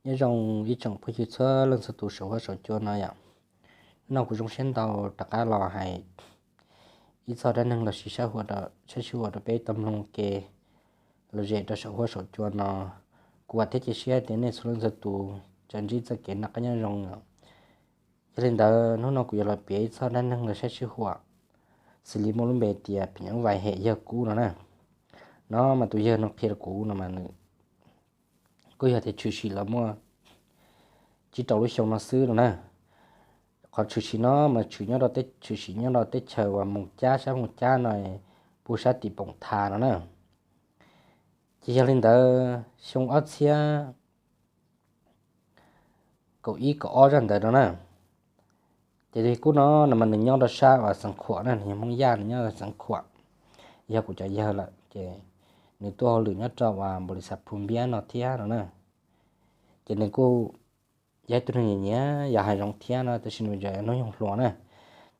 Nyob zoo ib tsoom phooj ywg txhua leej txhua tus saum huab saum cua no yom. Hnub no kuv zoo siab ntau rov qab los hais ib txoj dab neeg los sis saib sij huam rau peb tau mloog ke los zem rau saum huab saum cua no. Kuv vam thiab cia siab tias nej txhua leej txhua tus tseem ntsib txoj kev noj qab nyob zoo os. Yog li ntawd hnub no kuv yuav los piav ib txoj dab neeg los saib sij huam xws li muaj lub npe tias phim nyuj vais hem yawg Kub no na. No mas tus yawg no qhia rau kuv no mas nws kuj yog tias tshwm sim los muaj tsib rau lub xyoo no xwb no na. Qhov tshwm sim no mas tshwm nyob rau teb, tshwm sim nyob rau teb chaws uas Moos Cab, sab Moos Cab no, puag sab tim Poom Tha no na. Ces yog li ntawd xyoo ob txhiab kaum ib kaum ob zaj ntawd no na, ces tus yawg Kub no no mas nws nyob rau sab uas Xeev Khuam na, nws yog Hmoob Yaj, nws nyob Xeev Khuam, yog kuv cov yawg lawm ces nws tuaj hauj lwm nyob rau uas npaum li xav phu npiab no thiab no na. Ces nws kuj yog ib tug neeg nyiam nyiam yos hav zoov thiab no, tab sis nws tseem hnub nyoog hluas na.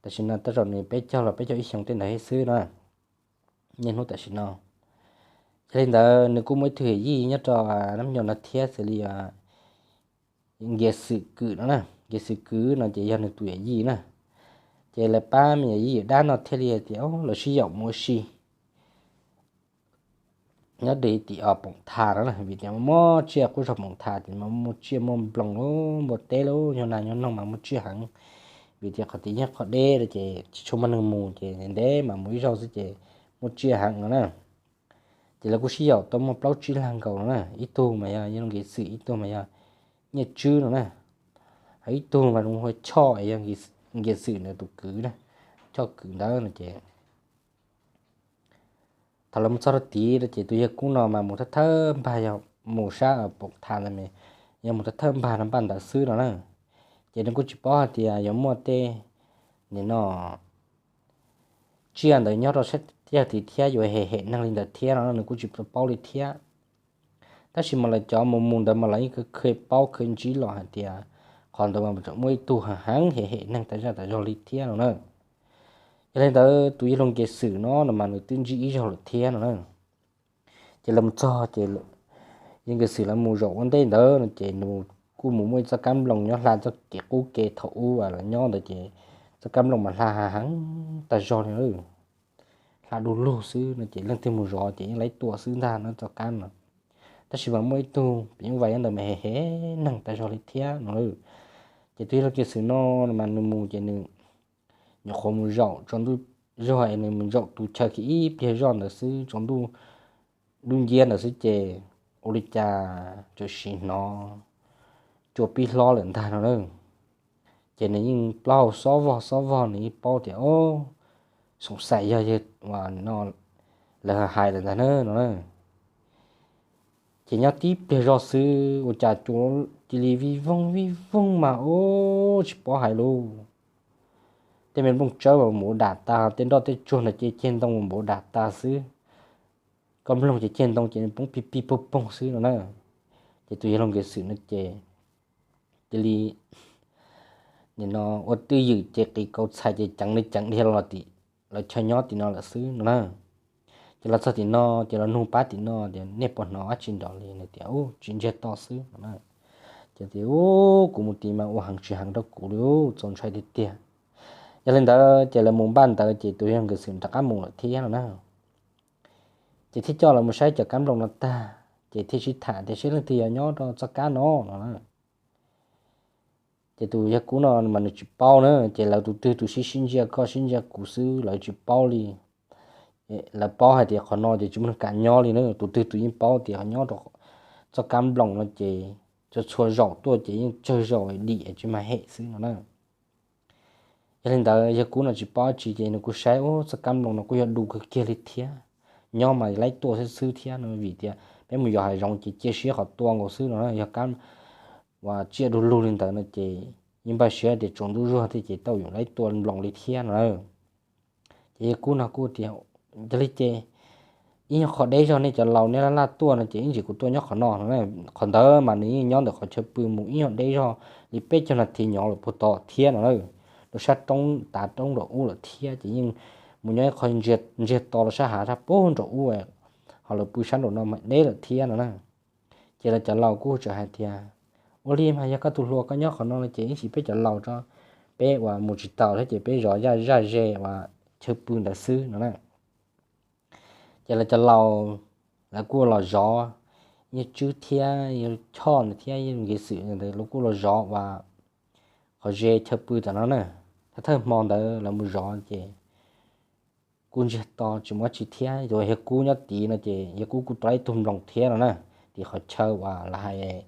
Tam sim no tej zaum nws peb caug los peb caug ib xyoo tej ntawd xwb no, niaj hnub tam sim no. Yog li ntawd nws kuj muaj ib tug yawm yij nyob rau nab nyo no thiab xws li Nkias Xwm Kwm no na. Nkias Xwm Kwm no ces yog nws tus yawm yij na. Ces lawv pab me yawm yij yawm dab no thiaj li tias lawv sib yaum mus ua si nyob tim Poom Tha no na, vim tias muaj tsiaj, qub zog Poom Tha ces mas muaj tsiaj muaj nploos, npua teb, nyuj nas nyuj noog mas muaj tsiaj heev. Vim tias qhov tim yeej qhov deb ces tsis tshua muaj neeg mus ces ntev mas mus ib zaug xwb ces muaj tsiaj heev no na. Ces lawv kuj sib yaum tau muaj plaub tsib leeg nkaus no na, ib tug mas yog Nkias Xwm, ib tug mas yog Nyiaj Tswb no na, ib tug mas zoo hu ua Choj, yog Nkias Xwm nws tus kwv na, Choj Kwm ntawd no ces thaum lawv mus txog rau tid ces tus yawg Kub no mas mus thawj thawj npag, yog mus sab Poom Tha ntawd, yog mus thawj thawj npag no npaj ntawd xwb no na. Ces nws kuj tsis paub hais tias yuav muaj tej nim no tsiaj ntawd nyob rau sab tid thiab yuav hem hem neeg li ntawd thiab no nws kuj tsis paub li thiab. Tab sis mas lawv cov mus mus ntawd mas lawv yeej kheev paub kheev ntsib los hais tias qhov ntawd mas tseem muaj ib tug heev heev hem hem neeg tas zaj tas zog li thiab no na. Yog li ntawd tus yawg laus Nkias Xwm no no mas nws twb ntsib ib zaug lawm thiab no na. Ces lawv mus txog ces yawg Nkias Xwm lawv mus zaum ua ntej ntawd no ces nws kuj mus muaj ib txoj kab nploos nyob hla txoj kev qub kev thaum ub uas lawv nyob ntawd ces txoj kab nploos mas hla heev tag zog li, hla du lug xwb no ces leej twg mus zov ces yeej laib tua xwb ntag no txoj kab no. Tab sis mas muaj ib tug phim nyuj vais nyob ntawd mas hem hem neeg tas zog li thiab no. Ces tus yawg laus Nkias Xwm no no mas nws mus ces nws nyuam qhuav mus zaum tsaus ntuj zog es nws mus zaum tus chaw khi ib pliag zoj ntawd xwb, tsaus ntuj dub nciab ntawd xwb ces ua li cas txawm sim hnov cua pib hlob lawm ntag no na. Ces nws yeej plaub hau xob vog xob vog, nws yeej paub tias o, xoom xaim yog yawg no lawv hais lawm ntag na no na. Ces nyob tib pliag zoj xwb ua cas cua cia li vij voog vij voog mas o, tsis paub hais lauj. Tej me nplooj tsawb mas mus ua dam tas, tej nroj tej tsuag ntawd ces ceg ntoo mus ua dam tas xwb. Koj mloog ces ceg ntoo ces nws poob pig pig poog poog xwb no na. Ces tus yawg laus Nkias Xwm no ces cia li nim no ua twj ywm ces qiv kauv txhais ces ceev li ceev dhia los tim lawv chaw nyob tim no lawm xwb no na. Ces los txog tim no ces los nug pab tim no tias nej puas hnov dab tsi nrov li no tias u, tsis ntsiag to xwb no na. Ces tias u, kuv mus tim mas ua heev tsis heev rau kuv li, txaus ntshai tiag tiag. Yog li ntawd ces lawv mus npaj ntawd ces tus yawg Nkias Xwm rov qab mus lawm thiab no na. Ces thiaj coj lawv mus saib cov kab nploos no tag ces thiaj sib tham tias seb leej twg yog nyob rau txoj kab no no na. Ces tus yawg Kub no mas nws tsis paub na, ces lawv tus twg tus sib sib ntsia koj sib ntsia kuv xwb, lawv tsis paub li. Lawv paub hais tias qhov no ces tsis muaj neeg kam nyob li na, tus twg tus yeej paub tias nyob rau txoj kab nploos no ces txhua txhua zaum tuaj ces yeej tsawg zaus dim tsis mag hem xwb no na. Yog li ntawd yawg Kub no tsis paub tsi ces nws kuj saib u, txoj kab nploos no kuj yog du kawg kiag li thiab, nyob mas laib tua xwb xwb thiab no, vim tias peb mus yos hav zoov ces cia siab qhov tua nkaus xwb no na, yog kab uas tsiaj du lug li ntawd no ces yeej npaj siab tias tsaus ntuj zuag thiab ces tau yuav laib tua nploos li thiab no na. Ces yawg Kub no kuj tias yog li ces ib nyuag qhov deb zog nej cov laus nej laj laj tuaj no ces ib ntsis kuv tuaj nyob qhov no no. Qhov ntawd mas nws yeej nyob ntawm qhov chaw pw mus ib nyuag deb zog li peb caug nas this nyov lawm puag tod thiab no na. Rau sab roob tav roob nraum ub lawm thiab ces yeej mus nyob ib qho ntsiag to rau sab hav sab puag nraum ub, ho lawv pw sab nraum no mas deb lawm thiab no na. Ces lawv cov laus kuj tseem hais tias Ua li mas yog koj tus hluas koj nyob qhov no no ces ib sim peb cov laus tso, peb uas mus tsis taus thiab ces peb zov zaj zaj ze uas chaw pw ntawd xwb no na. Ces lawv cov laus, lawv kuj los zov, yawg Tswb thiab yawg Choj ntawd thiab yawg Nkiv Xwm ntawd lawv kuj los zov uas qhov ze chaw pw tom no na. Thawj thawj hmo ntawd lawv mus zov ces kuj ntsiag to tsis muaj dab tsi thiab, yog Yawg Kub nyob tid no ces Yawg Kub kuj tua ib tug nploos thiab no na, tim qhov chaw uas lawv hais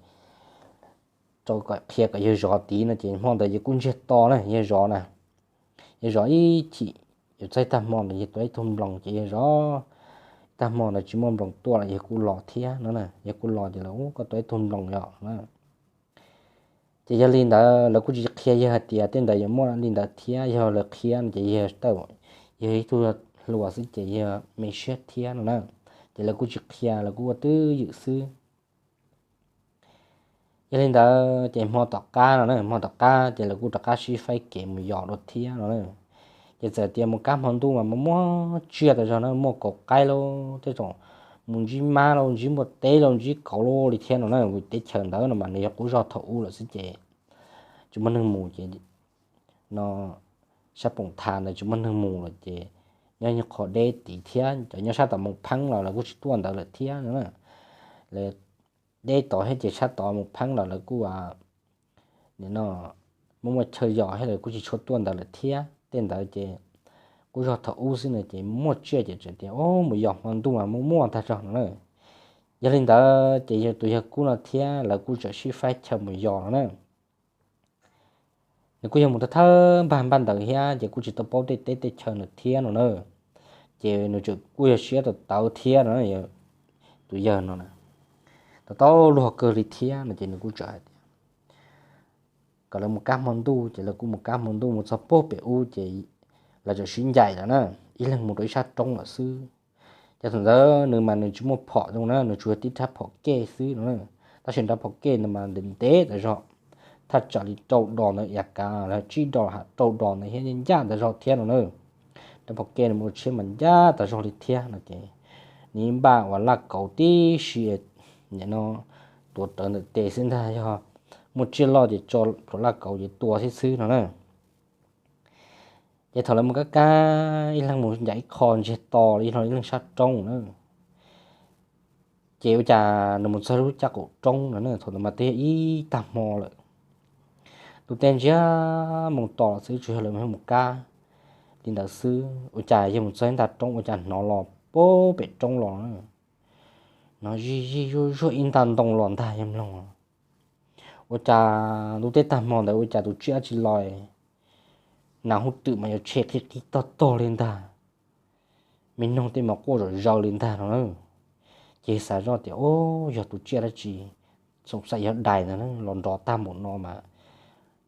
rau kom qhia kom yawg zov tid no ces hmo ntawd yawg kuj ntsiag to na, yawg zov na, yawg zov ib chim, yawg txog ib tag hmo ntawd yawg tua ib tug nploos ces yawg zov tag hmo ntawd tsis muaj nploos tuaj los yawg kuj los thiab no na, yawg kuj los ces lawv, Ub, koj tua ib tug nploos yom na. Ces yog li ntawd lawv kuj tsis qhia yawg hais tias tej ntawd yuav muaj li ntawd thiab, yog lawv qhia no ces yawg tawm, yawg ib tug hluas xwb ces yawg me siab thiab no na, ces lawv kuj tsis qhia, lawv kuj ua twj ywm xwb. Yog li ntawd ces hmo tom qab no na, hmo tom qab ces lawv kuj rov qab sib faib kev mus yos dua thiab no na. Ces txawm tias mus kab hmo ntuj mas muaj muaj tsiaj tas zog na, muaj kauv qaib lauj, tej zaum mus ntsib mab lauj, ntsib npua teb lauj, ntsib kauv lauj li thiab no na. Teb chaws ntawd no mas nws yog qub zog thaum ub lawm xwb ces tsis muaj neeg mus ces no, sab Poom Thas ntawd tsis muaj neeg mus lawm ces nyob qhov deb tid thiab, cov nyob sab tom Moos Pheeb los lawv kuj tsis tuaj ntawd lawm thiab no na. Lawv deb tod thiab ces sab tod Moos Pheeb los lawv kuj, no, muaj muaj chaw yos thiab lawv kuj tsis tshua tuaj ntawd lawm thiab. Tej ntawd ces qub zog thaum ub xwb no ces muaj tsiaj ces txawm tias, Ub, mus yos hmo ntuj mas muaj muaj tag zog no na. Yog li ntawd ces yog tus Yawg Kub no thiab lawv kuj txawm sib faib chaw mus yos no na. Nws kuj yog mus thawj thawj npag npaj ntawd thiab ces kuj tsis tau paub tej teb tej chaw ntawd thiab no na. Ces nws txawm kuj yog siab tawv tawv thiab no, tus yawg no na, tau tau luag kawg li thiab no ces nws kuj txawm hais tias kom lawv mus kab hmo ntuj ces lawv kuj mus kab hmo ntuj, mus txog puag pem ub ces lawv txawm sib ncaim lawm na, ib leeg mus rau ib sab roob lawm xwb. Ces thaum ntawd nws mas nws tsis muaj phom zoo na, nws tsuas yog tib rab phom kej xwb no na. Tab sis rab phom kej ntawd mas ntev ntev tas zog, thaj tsam li rau dos ntawd, yav kav los tsib dos ham rau dos ntawd thiab, ncaj tas zog thiab no na. Rab phom kej nws mus tshiab mas ncaj tas zog li thiab no ces nws npaj uas laj kauv tib si, nim no tuav rawv ntawm tes xwb ntag, yog muaj tsiaj loj ces tso pluas laj kauv ces tua xwb xwb no na. Ces thaum lawv mus kab kab, ib leeg mus ncaim ib qho ntsiag to li, ib leeg sab roob na. Ces ua cas nws mus txog lub caj qaum roob no na, thaum ntawd mas twb yog ib tag hmo lawm. Ntuj teb ntsiag moo to xwb, tsuas yog lawv mus kab li ntawd xwb, ua cas yawg mus txog ib nta roob ua cas hnov los puag pem roob los na, hnov zij zij zuag zuag ib nta ntoo los ntag yawg mloog. Ua cas ntuj teb tag hmo ntawd ua cas tus tsiaj dab tsi los, nas huj twm mas yuav tshe qhib qhib tog tog li ntag, me noog tej mas quaj zom zaws li ntag no na. Ces xav zoj tias, Ub, yog tus tsiaj dab tsi, xoom xaim yog dais ntag na, los nrov tag npaum no mas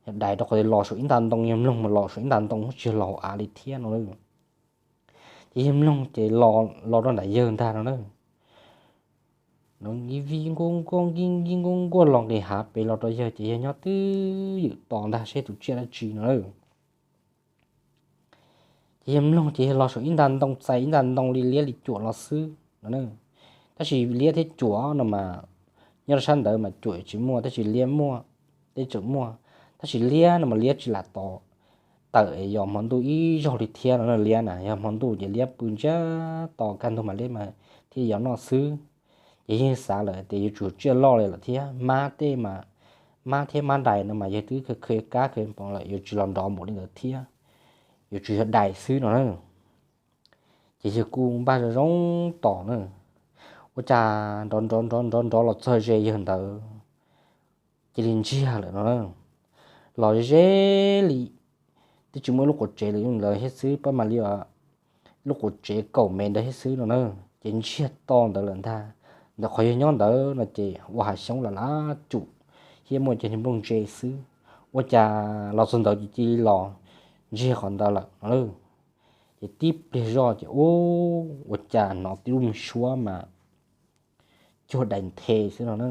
yog dais, rau qhov tias los saum ib nta ntoo, yawg mloog mas los saum ib nta ntoo tsis yog los hauv av li thiab no na. Ces yawg mloog ces los rau nram yawg ntag no na. No nkij vij nkuaj nkuaj nkij nkij nkuaj nkuaj los nqis hav pem los rau yawg ces yawg nyob twj ywm tos ntag seb tus tsiaj dab tsi no na. Ces yawg mloog ces yawg los saum ib nta ntoo, txais ib nta ntoo li liab li cuam los xwb no na. Tab sis liab thiab cuam no mas nyob rau sab ntawd mas cuam tsis muaj, tab sis liab muaj, teb tseem muaj. Tab sis liab no mas liab tsis lam tos tawm es yos hmo ntuj ib zaug li thiab no na. Liab na yog hmo ntuj ces liab pw ntsiag to, kaj ntug mas liab mas thiaj yos noj xwb. Ces yawg xav lawm tias yuav tsum tsiaj loj li lawm thiab, mab tej mas, mab thiab mab dais no mas yawg twb khaws khaws kab khaws npoo lawm, yuav tsis los nrov npaum li ntawd thiab, yuav tsum yog dais xwb no na. Ces yawg kuj npaj zoo zoo tos na, ua cas nrov nrov nrov nrov nrov los txog ze yawg ntawd cia li ntsiag lawm no na. Los ze li, twb tsis muaj ib lub quav tsev li lawm thiab xwb, pab mam li lub quav tsev kaum mev ntawd thiab xwb no na. Ces ntsiag to ntawd lawm ntag. Ntawm qhov yawg nyob ntawd no ces ua hav xyoob lam lam cum thiab muaj cov niag nplooj ntse xwb. Ua cas los txog ntawd ces cia li los ntsiag qhov ntawd lawm no. Ces tib pliag zoj ces ub, ua cas hnov tib lub me suab mas cuag dais nthe xwb no na.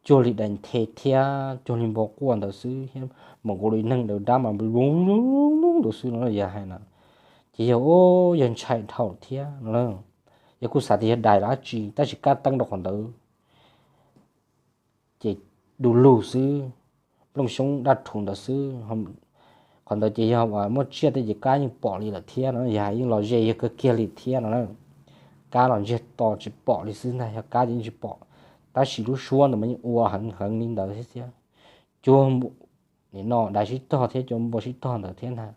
Cuag li dais nthe thiab cuag li npua quaj ntawd xwb thiab, mas kuv li neeg daws dab mas lub lub ntawd xwb no yawg hais na. Ces yawg ub, yawg ntshai dhau thiab no. Yawg kuj xav tias yog dais los dab tsi, tab sis kab teeb rau qhov ntawd. Ces du lug xwb, nplooj xyoob daj rhuv ntawd xwb. Qhov ntawd ces yog uas muaj tsiaj tej ces kab yeej pom li lawm thiab no, yog yeej los ze yog kawg kiag li thiab no na. Kab los ntsiag to tsis pom li xwb ntag, yog kab ces yeej tsis pom, tab sis lub suab ntawd mas yeej ua heev heev li ntawd thiab thiab. Cua, nim no dais sib tog thiab cua npua sib tog ntawd thiab ntag,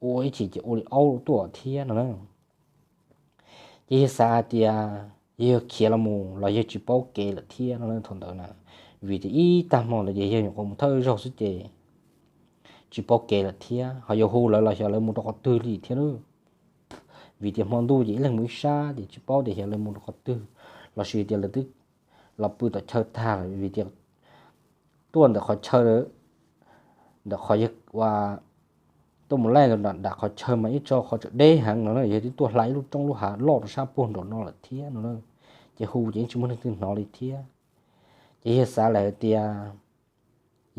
ua ib chim ces ua li aub tuaj thiab no na. Ces yawg xav hais tias yawg khiav los mus los yawg tsis paub kev lawm thiab no thaum ntawd na, vim tias ib tag hmo ntawd ces yawg nyuam qhuav mus thawj zaug xwb ces tsis paub kev lawm thiab, ho yuav hu lawv los xyov lawv mus rau qhov twg li thiab na. Vim tias hmo ntuj ces ib leeg mus ib sab ces tsis paub tias xyov lawv mus rau qhov twg, los sis tias lawv twb los pw tom chaw tag lawm, vim tias tuaj ntawm qhov chaw, ntawm qhov yawg ua tuaj mus laij nram qhov chaw mas ib tso qhov tseem deb heev no na, yawg twb tuaj hla ib lub roob lub hav loj rau sab puag nraum no lawm thiab no na. Ces hu ces yeej tsis muaj neeg twg hnov li thiab. Ces yawg xav lawm hais tias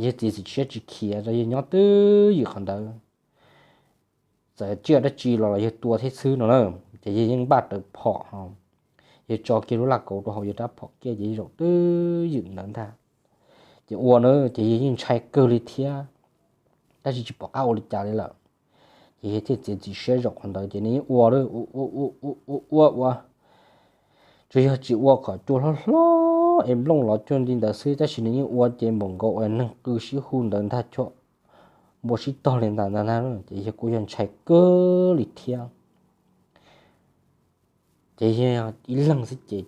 yawg txiav txim siab tsis khiav, yawg nyob twj ywm qhov ntawd, txawm tsiaj dab tsi los los yawg tua thiab xwb no na. Ces yawg yeej npaj rawv phom, yawg tso kiag lub laj kauv rau hauv yawg rab phom kiag ces yawg zaum twj ywm ntawd ntag. Ces ua na ces yawg yeej ntshai kawg li thiab, tab sis tsis pom qab ua li cas li lawm. Ces yawg thiaj txiav txim siab zaum qhov ntawd ces nws yeej ua ua ua ua, tsuas yog tsis ua kom cua hlob hlob es nplooj los cuag li ntawd xwb, tab sis nws yeej ua ces npaum nkaus uas neeg qw sib hu ntawd ntag, cua npua sib tog li ntawd ntag na. Ces yawg kuj yog ntshai kawg li thiab. Ces yog ib leeg xwb ces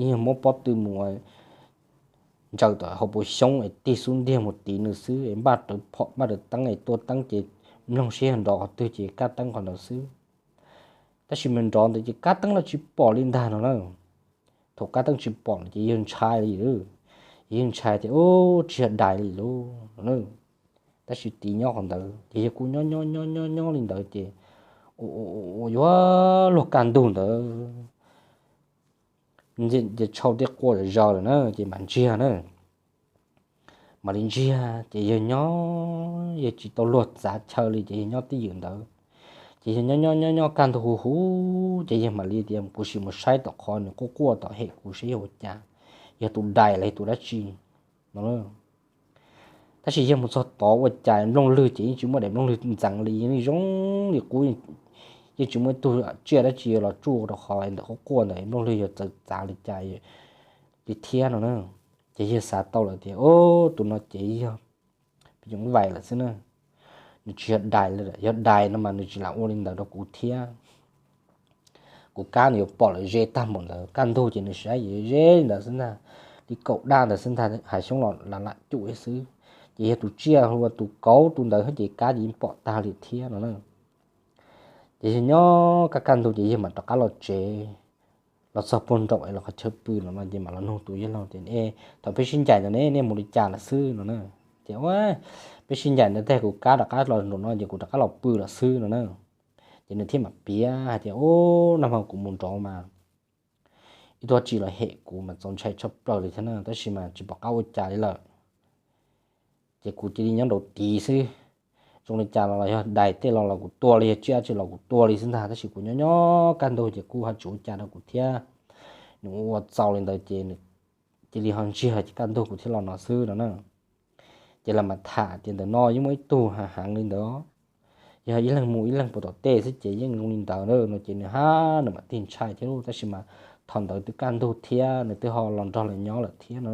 yog muab pob tw mus ntsaws tom hauv paus xyoob es tig xub ntiag mus tiv nws xwb es npaj rawv phom npaj rawv teeb es tua teeb ces mloog seb yog nrov qhov twg ces kab teeb qhov ntawd xwb. Tab sis mas nrov ntawd ces kab teeb los tsis pom li ntag no na. Thaum kab teeb tsis pom ces yawg ntshai li, yawg ntshai tias ub tsis yog dais li lauj no. Tab sis tiv nyob qhov ntawd ces yawg kuj nyob nyob nyob nyob nyob li ntawd ces ua yuav luag kaj ntug ntawd, ces tshau tej quaj zom zaws lawm na ces mam ntsiag na. Mam li ntsiag ces yawg nyob yawg tsis tau luag txav chaw li ces yawg nyob twj ywm ntawd. Ces yawg nyob nyob nyob nyob kaj ntug huv huv ces yawg mam li tias kuv sim mus saib tom qhov nws quaj quaj tom hem kuv seb yog ua cas, yog tus dais los yog tus dab tsi no. Tab sis yawg mus txog tod ua cas nplooj lwg ces yeej tsis muaj daim nplooj lwg ntxeev li, yeej zoo li qub, yeej tsis muaj ib tug tsiaj dab tsi los tsuj rau qhov ntawm qub quaj ntawd, nplooj lwg yog txawv txav li cas li thiab no na. Ces yawg xav tau lawm tias tus no ces yog pis yoov vais lawm xwb na, nws tsis yog dais li, yog dais no mas nws tsis lam ua li ntawd rau kuv thiab. Kuv kab nws yuav pom lawm ze tag npaum ntawd, kaj ntug ces nws saib ze li ntawd xwb ntag, li kaum daj ntawd xwb ntag, hav xyoob los lam lam cum xwb. Ces yog tus tsiaj hu ua tus kauv tus ntawd ces kab ces yeej pom tag li thiab no na. Ces yawg nyob kaj kaj ntug ces yawg mam rov qab los tsev. Los txog puag nraum es los qhov chaw pw no no ces mam los nug tus yawg laug tias, thaum peb sib ncaim ntawd ne nej mus li cas lawm xwb no na? Ces ua, peb sib ncaim ntawd tag kuv kab rov qab los nraum no ces kuv rov qab los pw lawm xwb no na. Ces nws thiaj mam piav hais tias, ub, nag hmo kuv mus nrov mas ib tug dab tsi los hem kuv mas txaus ntshai tshaj plaws li thiab na, tab sis mas tsis pom qab ua cas li lawm. Ces kuv cia li nyob nraud tid xwb, zoo li cas los los yog dais tej los los kuv tua li, yog tsiaj dab tsi los kuv tua li xwb ntag, tab sis kuv nyob nyob kaj ntug ces kuj ho tsis ua cas rau kuv thiab. Nws ua txaus li ntawd ces nws cia li ho ntsiag ces kaj ntug kuv thiaj los no xwb no na. Ces lawv mam tham tias ntawm no yeej muaj ib tug heev heev li ntawd, yog ib leeg mus ib leeg puag tom tej xwb ces yeej zoo li ntawd no ces nws hab nws mam tig ntshai thiab lauj, tab sis mas thaum ntawd twb kaj ntug thiab nws twb ho los nrog lawv nyob lawm thiab no.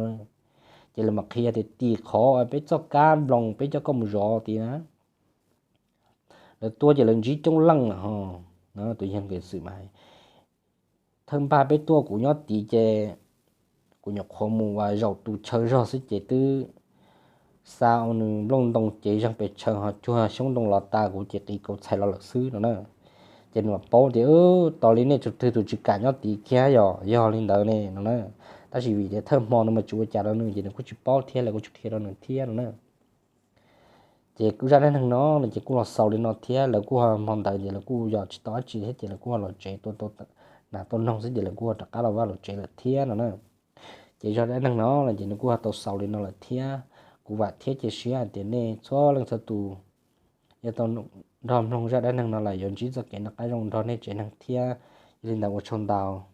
Ces lawv mam qhia tias tim qhov peb txoj kab nploos peb coj koj mus zov tid na, lawv tuaj ces lawv ntsib coob leej lawm ho. Tus yawg Nkawd Xwm mas, thawj npaj peb tuaj kuv nyob tid ces kuv nyuam qhuav mus ua zaum tus chaw zog xwb ces twb xa nws nplooj ntoo ces zeeg pes tsawg ho cuag xyoob ntoo los tas kuv ces qiv kauv txhais los lawm xwb no na. Ces nws mam paub tias tos li nej tus twg tus tsis kam nyob tid kiag yog, yog li ntawd ne no na. Tab sis vim tias thawj hmo no mas tsis ua cas rau nws ces nws kuj tsis paub thiab lawv kuj tsis qhia rau nws thiab no na. Ces kuj zaj dab neeg no no ces kuj los xaus li no thiab, lawv kuj ho hmo ntawd ces lawv kuj yos tsis tau dab tsi thiab ces lawv kuj ho los tsev tua nas tua noog xwb ces lawv kuj ho rov qab los vaj los tsev lawm thiab no na. Ces zaj dab neeg no no ces nws kuj ho tau xaus li no lawm thiab. Kuv vam thiab cia siab hais tias nej txhua leej txhua tus yuav tau nrog mloog zaj dab neeg no lawm yuav ntsib txoj kev noj qab zoo nrog nej tsev neeg thiab. Yog li ntawd ua tsaug ntau.